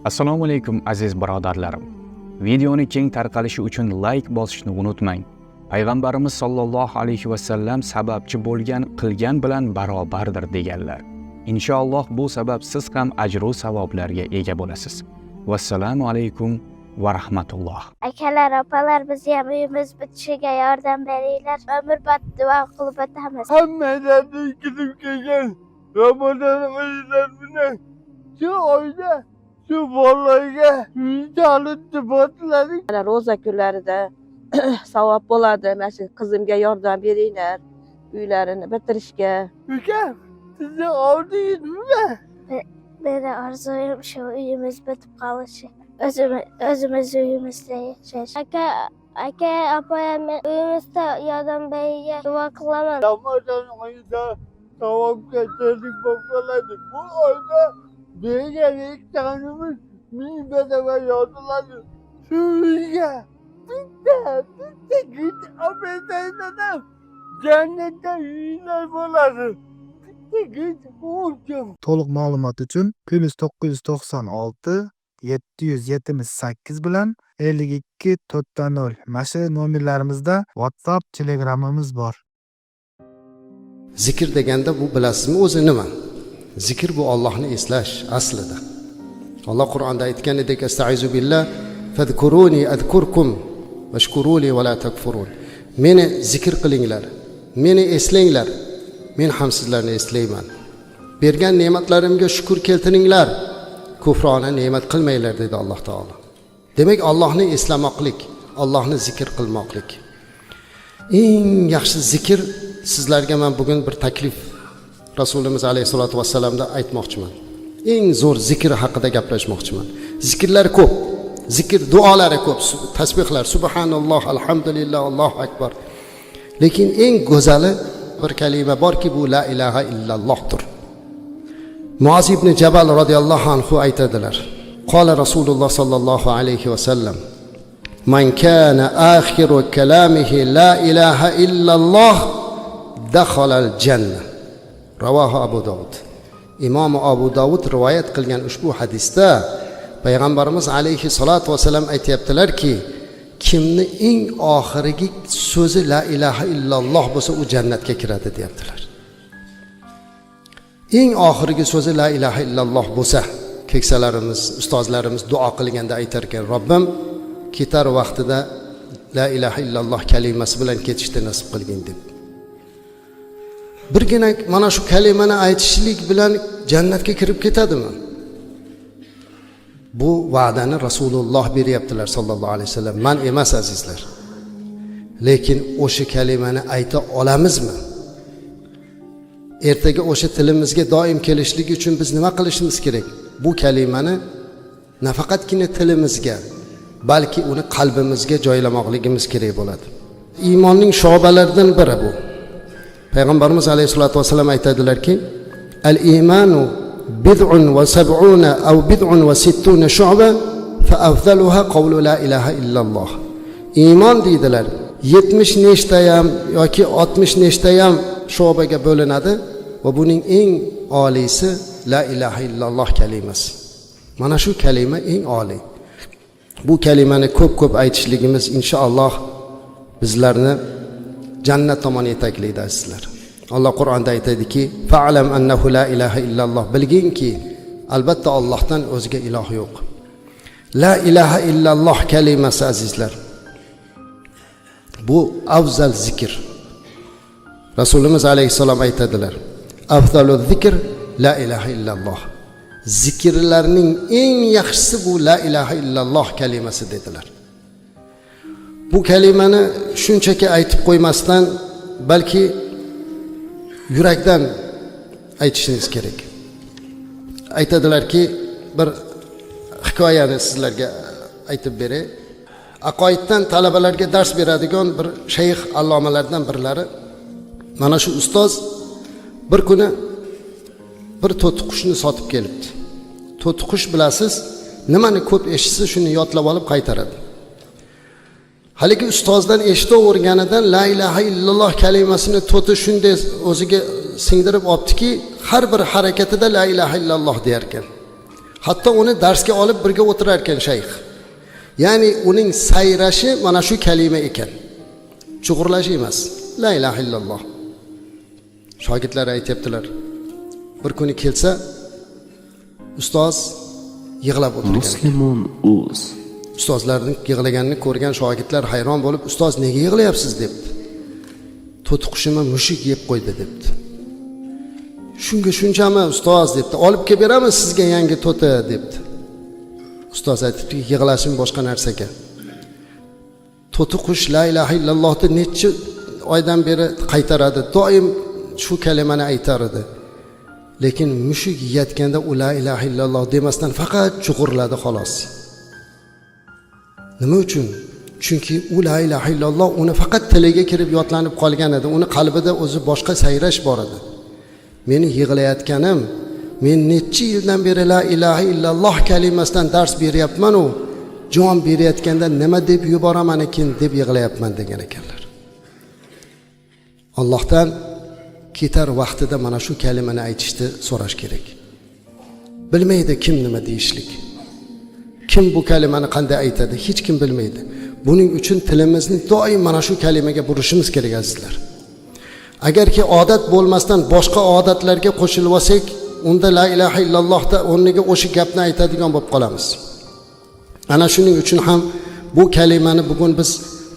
Assalomu alaykum, aziz birodarlarim. Videoni keng tarqalishi uchun layk bosishni unutmang. Payg'ambarimiz sollallohu alayhi va sallam sababchi bo'lgan qilgan bilan barobardir deganlar. Inshaalloh, bu sabab siz ham ajru savoblarga ega bo'lasiz. Vassalomu alaykum va rahmatulloh. Akalar, opalar, bizni ham uyimiz bitishiga yordam beringlar. Umrbod duo qilib o'tamiz. Hammalarni kirib kelgan Ramazon oylar bilan shu oyda shu bolalarga uychalibdi botlaring. Mana, ro'za kunlarida savob bo'ladi. Mana shu qizimga yordam beringlar uylarini bitirishga. Ukam, sizni oldingiz nima? Meni orzuyim shu uyimiz bitib qolishi. O'zimiz uyimizda yashash. Aka, opa, men uyimizda yordam beringlar, duo qilaman. Ramazon oyida savobga sherik bo'lib qoladi. Bu oyda bergan ehsonimiz ming barobar yoziladi. Shu uyga bitta bitta git olib bersangiz ham jannatda uylar bo'ladi. Bitta git uchun. To'liq ma'lumot uchun +996 778 bilan 52 4 0, mana shu nomerlarimizda WhatsApp, Telegramimiz bor. Zikr deganda bu, bilasizmi, o'zi nima? Zikr bu Ollohni eslash aslida. Alloh Qur'onda aytganidek: استعيذ بالله، فاذكروني أذكركم واشكروا لي ولا تكفرون. Meni zikr qilinglar, meni eslanglar, men ham sizlarni eslayman. Bergan ne'matlarimga shukur keltiringlar, kufrona ne'mat qilmanglar, dedi Alloh taolo. Demak, Ollohni eslamoqlik, Ollohni zikr qilmoqlik eng yaxshi zikr. Sizlarga man bugun bir taklif, Rasulimiz alayhissalotu vassalamda aytmoqchiman. Eng zo'r zikr haqida gaplashmoqchiman. Zikrlar ko'p, zikr duolari ko'p, tasbehlar, subhanalloh, alhamdulillah, Allohu akbar. Lekin eng go'zali bir kalima borki, bu la ilaha illallohdir. Muoz ibn Jabal roziyallohu anhu aytadilar: قال رسول الله صلى الله عليه وسلم: من كان آخر كلامه لا إله إلا الله دخل الجنة. رواه أبو داود. Imom Abu Dovud rivoyat qilgan ushbu hadisda payg'ambarimiz alayhissalotu vassalam aytyaptilarki, kimni eng oxirgi so'zi la ilaha illalloh bo'lsa, u jannatga kiradi, deyaptilar. Eng oxirgi so'zi la ilaha illalloh bo'lsa. Keksalarimiz, ustozlarimiz duo qilganda aytar ekan: "Robbim, ketar vaqtida la ilaha illalloh kalimasi bilan ketishni nasib qilgin", deb. Birgina mana shu kalimani aytishlik bilan jannatga kirib ketadimi? Bu va'dani Rasululloh beryaptilar sollallohu alayhi vasallam, man emas, azizlar. Lekin o'sha kalimani ayta olamizmi? Ertaga o'sha tilimizga doim kelishligi uchun biz nima qilishimiz kerak? Bu kalimani nafaqatgina tilimizga, balki uni qalbimizga joylamoqligimiz kerak bo'ladi. Iymonning sho'balaridan biri bu. Payg'ambarimiz alayhissalotu vassalam aytadilarki: الإيمان بضع وسبعون أو بضع وستون شعبة فأفضلها قول لا إله إلا الله. Iymon, deydilar, 70 nechtayam yoki 60 nechtayam sho'baga bo'linadi va buning eng oliysi la ilaha illalloh kalimasi. Mana shu kalima eng oliy. Bu kalimani ko'p ko'p aytishligimiz, inshaalloh, bizlarni jannat tomon yetaklaydi, azizlar. Alloh Qur'onda aytadiki: فاعلم أنه لا إله إلا الله. Bilginki, albatta Ollohdan o'zga iloh yo'q. La ilaha illalloh kalimasi, azizlar, bu afzal zikr. Rasulimiz alayhissalom aytadilar: أفضل الذكر لا إله إلا الله. Zikrlarning eng yaxshisi bu la ilaha illalloh kalimasi, dedilar. Bu kalimani shunchaki aytib qo'ymasdan, balki yurakdan aytishingiz kerak. Aytadilarki, bir hikoyani sizlarga aytib beray. Aqoiddan talabalarga dars beradigan bir shayx allomalardan birlari, mana shu ustoz bir kuni bir to'tiqushni sotib kelibdi. To'tiqush, bilasiz, nimani ko'p eshitsa, shuni yodlab olib qaytaradi. Haligi ustozdan eshitaverganidan la ilaha illalloh kalimasini to'ti shunday o'ziga singdirib olibdiki, har bir harakatida la ilaha illalloh deyarkan. Hatto uni darsga olib birga o'tirar ekan shayx. Ya'ni uning sayrashi mana shu kalima ekan. Chug'urlashi emas. La ilaha illalloh. Shogirdlar aytyaptilar. Bir kuni kelsa, ustoz yig'lab o'tirgan. Muslimun uz. Ustozlarning yig'laganini ko'rgan shogirdlar hayron bo'lib, "Ustoz, nega yig'layapsiz?" debdi. "To'tiqushimni mushuk yeb qo'ydi" debdi. "Shunga shunchami, ustoz?" debdi. "Olib kelib beramiz sizga yangi to'ti" debdi. Ustoz aytibdi, "Yig'lashim boshqa narsaga. To'tiqush la ilaha illallohni necha oydan beri qaytaradi, doim shu kalimani aytar edi. Lekin mushuk yeyotganda u la ilaha illalloh demasdan faqat chug'urladi xolos. Nima uchun? Chunki u la ilaha illalloh uni faqat tiliga kirib yodlanib qolgan edi. Uni qalbida o'zi boshqa sayrash bor edi. Meni yig'layotganim, men necha yildan beri la ilaha illalloh kalimasidan dars beryapman-u, jon berayotganda nima deb yuboraman ekan deb yig'layapman" degan ekanlar. Allohdan ketar vaqtida mana shu kalimani aytishni so'rash kerak. Bilmaydi kim nima deyishlik. Kim bu kalimani qanday aytadi, hech kim bilmaydi. Buning uchun tilimizni doim mana shu kalimaga burishimiz kerak, azizlar. Agarki odat bo'lmasdan boshqa odatlarga qo'shilib olsak, unda la ilaha illallohda o'rniga o'sha gapni aytadigan bo'lib qolamiz. Ana shuning uchun ham bu kalimani bugun biz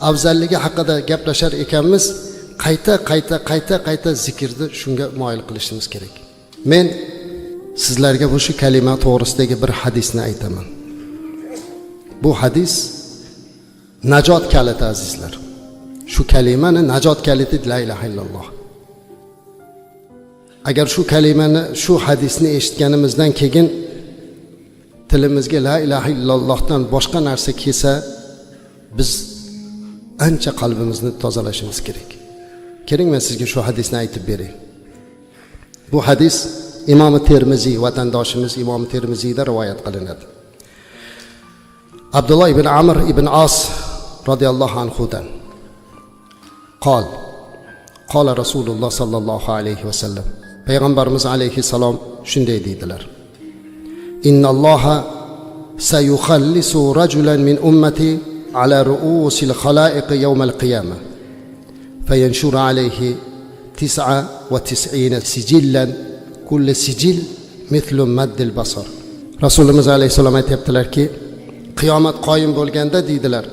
afzalligi haqida gaplashar ekanmiz, qayta qayta qayta qayta zikrni shunga moyil qilishimiz kerak. Men sizlarga bu shu kalima to'g'risidagi bir hadisni aytaman. Bu hadis najot kaliti, azizlar. Shu kalimani najot kaliti la ilaha illalloh. Agar shu kalimani, shu hadisni eshitganimizdan keyin tilimizga la ilaha illallohdan boshqa narsa kelsa, biz ancha qalbimizni tozalashimiz kerak. Keling, men sizga shu hadisni aytib beray. Bu hadis Imom Termiziy, vatandoshimiz Imom Termiziyda rivoyat qilinadi. Abdulloh ibn Amr ibn As radhiyallohu anhudan. Qol Qola Rasululloh sallallohu alayhi va sallam. Payg'ambarimiz alayhissalom shunday deydilar: Innalloha sayukhallisu rajulan min ummati ala ru'usil khalaiq yawm al-qiyamah. Fayanshuru alayhi 99 sijillan, kulli sijil mithlu maddil basar. Rasulimiz alayhissalom aytyaptilarki, qiyomat qoyim bo'lganda deydilar,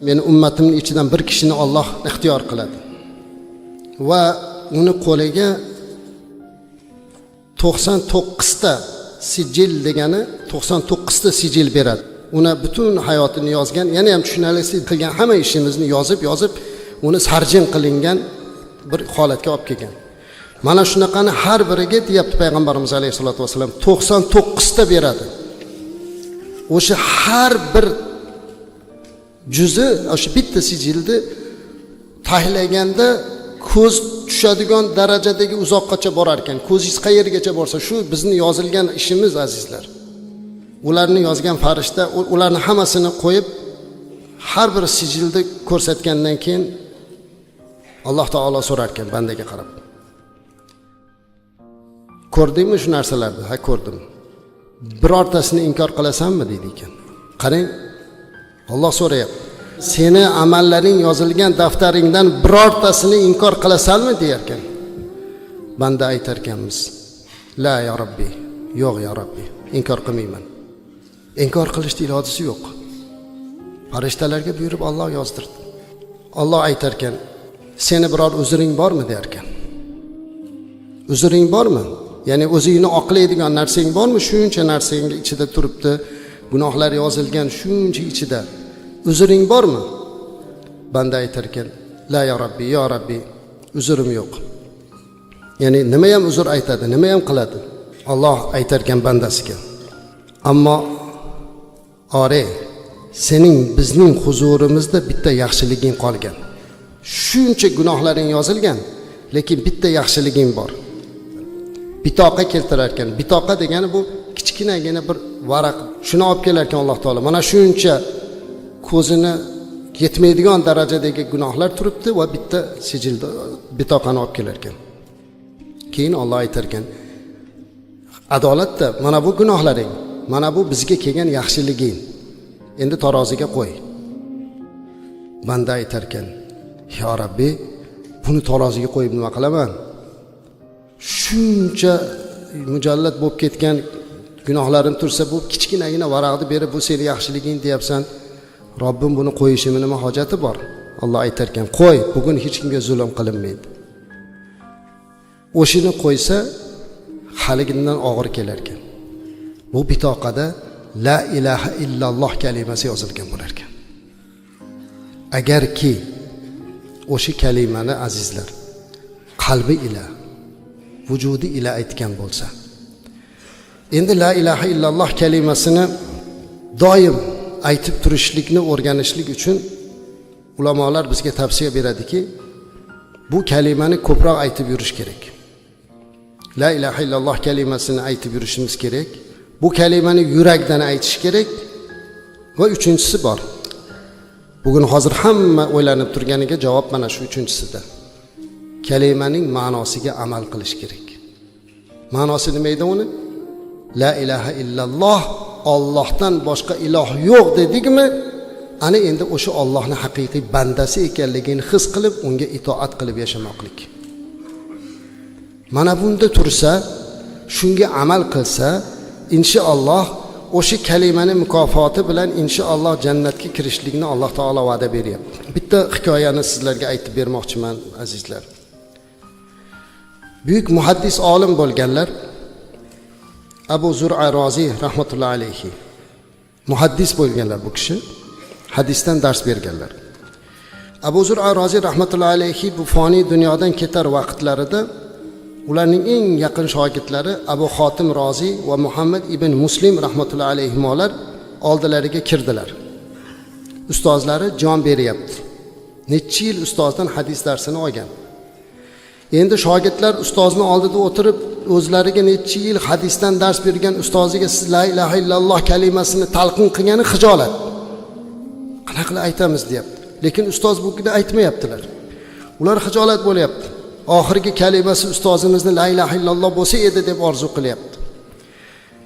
meni ummatimning ichidan bir kishini Alloh ixtiyor qiladi va uni qo'liga 99 ta sijil degani 99 ta sijil beradi. Uni butun hayotini yozgan, yana ham tushunarlisi qilgan hamma ishimizni yozib yozib uni sarjin qilingan bir holatga olib kelgan. Mana shunaqani har biriga deyapti payg'ambarimiz alayhisolatu vasallam 99 ta beradi. O'sha har bir juzi o'sha bitta sijilni tahlaganda ko'z tushadigan darajadagi uzoqqacha borar ekan. Ko'zingiz qayergacha borsa, shu bizni yozilgan ishimiz, azizlar. Ularni yozgan farishta ularni hammasini qo'yib har bir sijilni ko'rsatgandan keyin Alloh taolo so'rar ekan bandaga qarab. Ko'rdingmi shu narsalarni? Ha, ko'rdim. Birortasini inkor qilasanmi deydi ekan. Qarang, Alloh so'rayapti. Seni amallaring yozilgan daftaringdan birortasini inkor qilasanmi deyar ekan. Banda aytar ekanmiz: La ya Rabbi, yo'q ya Rabbi, inkor qilmayman. Inkor qilishni ilojisi yo'q. Farishtalarga buyurib Alloh yozdirdi. Alloh aytar ekan: Seni biror uzring bormi deyar ekan. Uzring bormi? Ya'ni o'zingni oqlaydigan narsang bormi? Shuncha narsang ichida turibdi, gunohlar yozilgan shuncha ichida. Uzring bormi? Banda aytar ekan: La ya Rabbi, ya Rabbi, uzrim yo'q. Ya'ni nima ham uzr aytadi, nima ham qiladi? Alloh aytar ekan bandasiga: Ammo ore, sening bizning huzurimizda bitta yaxshiliging qolgan. Shuncha gunohlaring yozilgan, lekin bitta yaxshiliging bor. Bitoqa keltirar ekan. Bitoqa degani bu kichkinagina bir varaq. Shuni olib kelar ekan Alloh taolo. Mana shuncha ko'zini yetmaydigan darajadagi gunohlar turibdi va bitta sijilda bitoqani olib kelar ekan. Keyin Alloh aytar ekan: Adolatda mana bu gunohlaring. Mana bu bizga kelgan yaxshiliging. Endi taroziga qo'y. Banda aytarkan: "Ya Rabbi, buni taroziga qo'yib nima qilaman? Shuncha mujallad bo'lib ketgan gunohlarim tursa, bu kichkinagina varaqni berib, bu seni yaxshiliging deyapsan. Robbim, buni qo'yishimni nima hojati bor?" Alloh aytarkan: "Qo'y, bugun hech kimga zulm qilinmaydi." O'shini qo'ysa haligidan og'ir kelar ekan. Bu bitoqada la ilaha illalloh kalimasi yozilgan bo'lar ekan. Agarki o'sha kalimani azizlar qalbi ila, vujudi ila aytgan bo'lsa. Endi la ilaha illalloh kalimasini doim aytib turishlikni o'rganishlik uchun ulamolar bizga tavsiya beradiki, bu kalimani ko'proq aytib yurish kerak. La ilaha illalloh kalimasini aytib yurishimiz kerak. Bu kalimani yurakdan aytish kerak. Va uchinchisi bor. Bugun hozir hamma o'ylanib turganiga javob mana shu uchinchisida. Kalimaning ma'nosiga amal qilish kerak. Ma'nosi nima edi uni? La ilaha illalloh, Allohdan boshqa iloh yo'q dedikmi? Ana endi o'sha Allohning haqiqiy bandasi ekanligini his qilib, unga itoat qilib yashamoqlik. Mana bunda tursa, shunga amal qilsa, inshaalloh o'sha kalimani mukofoti bilan inshaalloh jannatga kirishlikni Alloh taolo va'da beryapti. Bitta hikoyani sizlarga aytib bermoqchiman, azizlar. Buyuk muhaddis olim bo'lganlar Abu Zur'a Rozi rahmatullohi alayhi. Muhaddis bo'lganlar bu kishi. Hadisdan dars berganlar. Abu Zur'a Rozi rahmatullohi alayhi bu foniy dunyodan ketar vaqtlarida ularning eng yaqin shogirdlari Abu Xotim Rozi va Muhammad ibn Muslim rahmatullohi alayhimolar oldilariga kirdilar. Ustozlari jon beryapti. Necha yil ustozdan hadis darsini olgan. Endi shogirdlar ustozni oldida o'tirib, o'zlariga necha yil hadisdan dars bergan ustoziga siz la ilaha illalloh kalimasini talqin qilgani xijolat. Qanaqa qilib aytamiz deyapti. Lekin ustoz buni aytmayaptilar. Ular xijolat bo'lyapti. Oxirgi kalimasi ustozimizni la ilaha illalloh bo'lsa edi deb orzu qilyapti.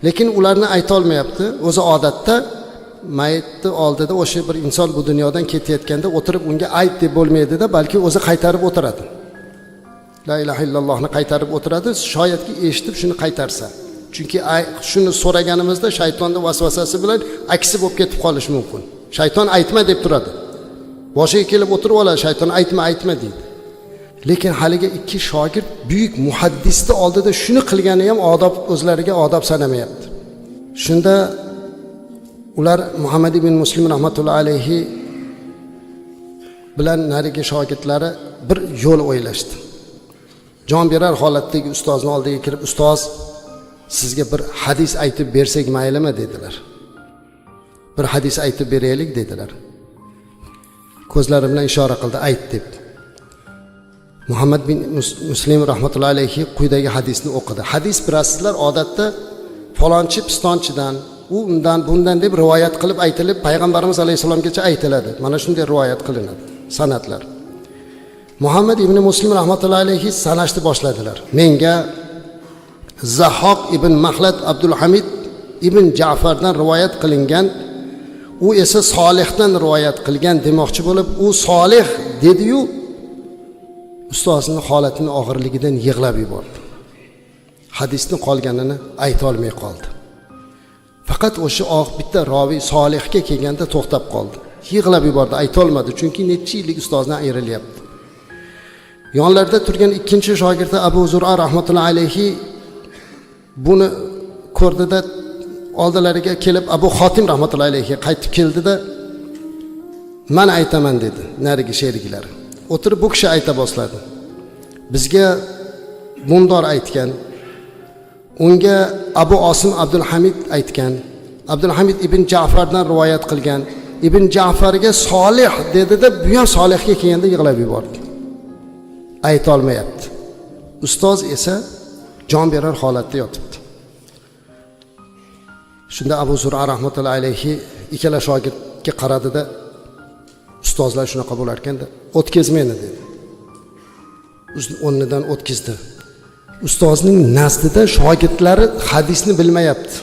Lekin ularni ayta olmayapti. O'zi odatda mayitni oldida o'sha bir inson bu dunyodan ketayotganda o'tirib unga ayt deb bo'lmaydida, balki o'zi qaytarib o'tiradi. La ilaha illallohni qaytarib o'tiradi, shoyatki eshitib shuni qaytarsa. Chunki shuni so'raganimizda shaytonning vasvasasi bilan aksi bo'lib ketib qolishi mumkin. Shayton aytma deb turadi. Boshiga kelib o'tirib oladi, shayton aytma aytma deydi. Lekin haligi ikki shogird buyuk muhaddisni oldida shuni qilgani ham odob, o'zlariga odob sanamayapti. Shunda ular Muhammad ibn Muslim rahmatullohi alayhi bilan narigi shogirdlari bir yo'l o'ylashdi. Jon berar holatdagi ustozni oldiga kirib, ustoz, sizga bir hadis aytib bersak maylimi dedilar. Bir hadis aytib beraylik dedilar. Ko'zlari bilan ishora qildi, ayt deb. Muhammad bin Muslim rahmatullohi alayhi quyidagi hadisni o'qidi. Hadis bilasizlar, odatda falonchi pistonchidan, u undan bundan deb rivoyat qilib aytilib, payg'ambarimiz alayhissalomgacha aytiladi. Mana shunday rivoyat qilinadi san'atlar. Muhammad ibn Muslim rahmatullohi alayhi sanashni boshladilar. Menga Zahoq ibn Maxlad Abdulhamid ibn Ja'fardan rivoyat qilingan, u esa Solihdan rivoyat qilgan demoqchi bo'lib, u Solih dedi-yu, ustozning holatini og'irligidan yig'lab yubordi. Hadisni qolganini ayta olmay qoldi. Faqat o'sha oq bitta roviy Solihga kelganda to'xtab qoldi. Yig'lab yubordi, ayta olmadi, chunki necha yillik ustozdan ayrilyapti. Yonlarida turgan ikkinchi shogirdi Abu Zur'a rahmatullohi alayhi buni ko'rdida, oldilariga kelib Abu Xotim rahmatullohi alayhi qaytib keldida, "Men aytaman" dedi narigi sheriklari. O'tirib bu kishi ayta boshladi. Bizga Bundor aytgan, unga Abu Osim Abdulhamid aytgan, Abdulhamid ibn Ja'fardan rivoyat qilgan, ibn Ja'farga Solih dedida, bu ham Solihga kelganda yig'lab yubordi. Ayta olmayapti. Ustoz esa jon berar holatda yotibdi. Shunda Abu Zur'a rahmatullohi alayhi ikkala shogirdga qaradida, ustozlar shunaqa bo'lar ekanda, o'tkiz meni dedi. O'rnidan o'tkazdi. Ustozning nazdida shogirdlari hadisni bilmayapti.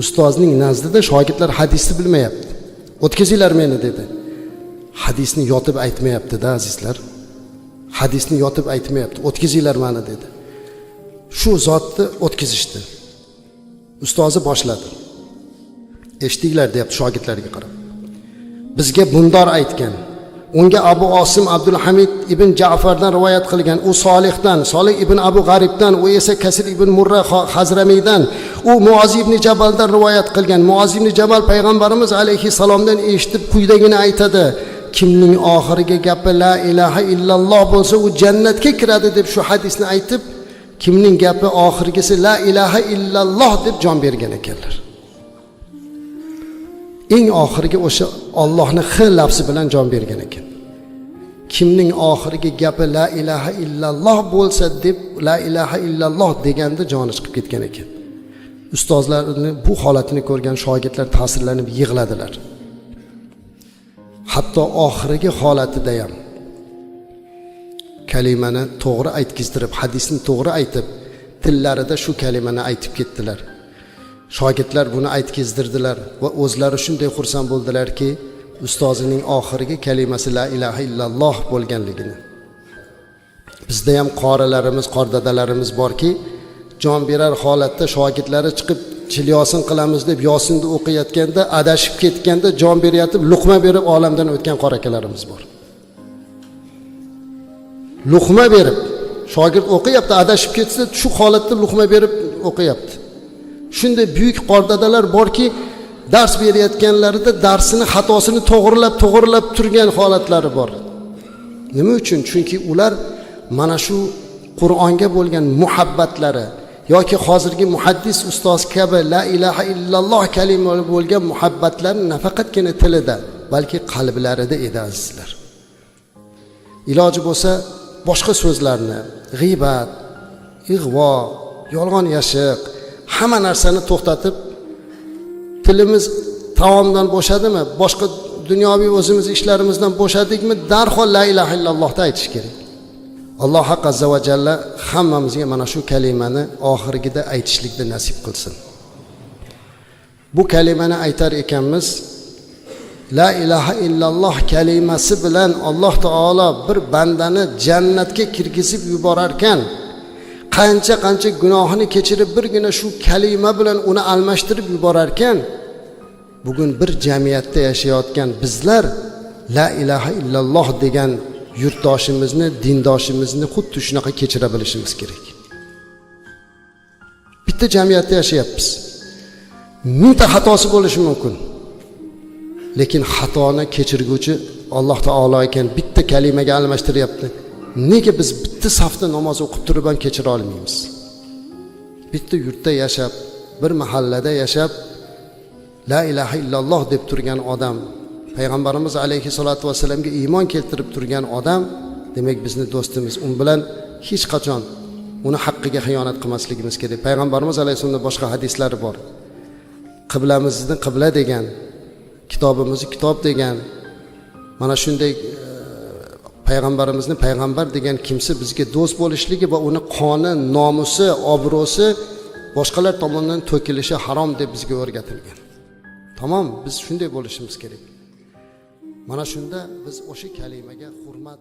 Ustozning nazdida shogirdlar hadisni bilmayapti. O'tkazinglar meni dedi. Hadisni yotib aytmayapti-da azizlar. Hadisni yotib aytmayapti. O'tkazinglar meni dedi. Shu zotni o'tkazishdi. Ustozi boshladi. Eshitinglar deyapti shogirdlarga qarab. Bizga bundor aytgan. Unga Abu Osim Abdulhamid ibn Ja'fardan rivoyat qilgan, u Solihdan, Solih ibn Abu G'aribdan, u esa Kasir ibn Murra Hazramiydan, u Muoz ibn Jabaldan rivoyat qilgan. Muoz ibn Jabal payg'ambarimiz alayhissalomdan eshitib quyidagini aytadi: kimning oxirgi gapi la ilaha illalloh bo'lsa, u jannatga kiradi deb shu hadisni aytib, kimning gapi oxirgisi la ilaha illalloh deb jon bergan ekanlar. Eng oxirgi o'sha Allohni x lafzi bilan jon bergan ekan. Kimning oxirgi gapi la ilaha illalloh bo'lsa deb la ilaha illalloh deganda joni chiqib ketgan ekan. Ustozlarni bu holatini ko'rgan shogirdlar ta'sirlanib yig'ladilar. Hatto oxirgi holatida ham kalimani to'g'ri aytkizdirib, hadisni to'g'ri aytib, tillarida shu kalimani aytib ketdilar. Shogirdlar buni aytkizdirdilar va o'zlari shunday xursand bo'ldilarki, ustozining oxirgi kalimasi la ilaha illalloh bo'lganligini. Bizda ham qorilarimiz, qordadalarimiz borki, jon berar holatda shogirdlari chiqib chil yosin qilamiz deb yosinni o'qiyotganda, adashib ketganda jon berayotib, luqma berib olamdan o'tgan qor akalarimiz bor. Luqma berib, shogird o'qiyapti, adashib ketsa, shu holatda luqma berib o'qiyapti. Shunday buyuk qordadalar borki, dars berayotganlarida darsini xatosini to'g'rilab turgan holatlari bor. Nima uchun? Chunki ular mana shu Qur'onga bo'lgan muhabbatlari yoki hozirgi muhaddis ustoz kabi la ilaha illalloh kalimasi bo'lgan muhabbatlari nafaqatgina tilida, balki qalblarida edi azizlar. Iloji bo'lsa boshqa so'zlarni, g'iybat, ig'vo, yolg'on yashiq, hamma narsani to'xtatib, tilimiz taomdan bo'shadimi, boshqa dunyoviy o'zimiz ishlarimizdan bo'shadikmi, darhol la ilaha illallohni aytish kerak. Alloh haq azza va jalla hammamizga mana shu kalimani oxirgida aytishlikni nasib qilsin. Bu kalimani aytar ekanmiz, la ilaha illalloh kalimasi bilan Alloh taolo bir bandani jannatga kirgizib yuborarkan, qancha qancha gunohini kechirib birgina shu kalima bilan uni almashtirib yuborarkan, bugun bir jamiyatda yashayotgan bizlar la ilaha illalloh degan yurtdoshimizni, dindoshimizni xuddi shunaqa kechira bilishimiz kerak. Bitta jamiyatda yashayapmiz. Mingta xatosi bo'lishi mumkin. Lekin xatoni kechirguvchi Alloh taolo ekan, bitta kalimaga almashtiryapti. Nega biz bitta safda namoz o'qib turib ham kechira olmaymiz? Bitta yurtda yashab, bir mahallada yashab, la ilaha illalloh deb turgan odam, payg'ambarimiz alayhissalatu vassalamga iymon keltirib turgan odam, demak bizni do'stimiz. Un bilan hech qachon uni haqqiga xiyonat qilmasligimiz kerak. Payg'ambarimiz alayhissalomda boshqa hadislari bor. Qiblamizni qibla degan, kitobimizni kitob degan, mana shunday payg'ambarimizni payg'ambar degan kimsa bizga do'st bo'lishligi va uni qoni, nomusi, obro'si boshqalar tomonidan to'kilishi harom deb bizga o'rgatilgan. Tamom, biz shunday bo'lishimiz kerak. Mana shunda biz o'sha kalimaga hurmat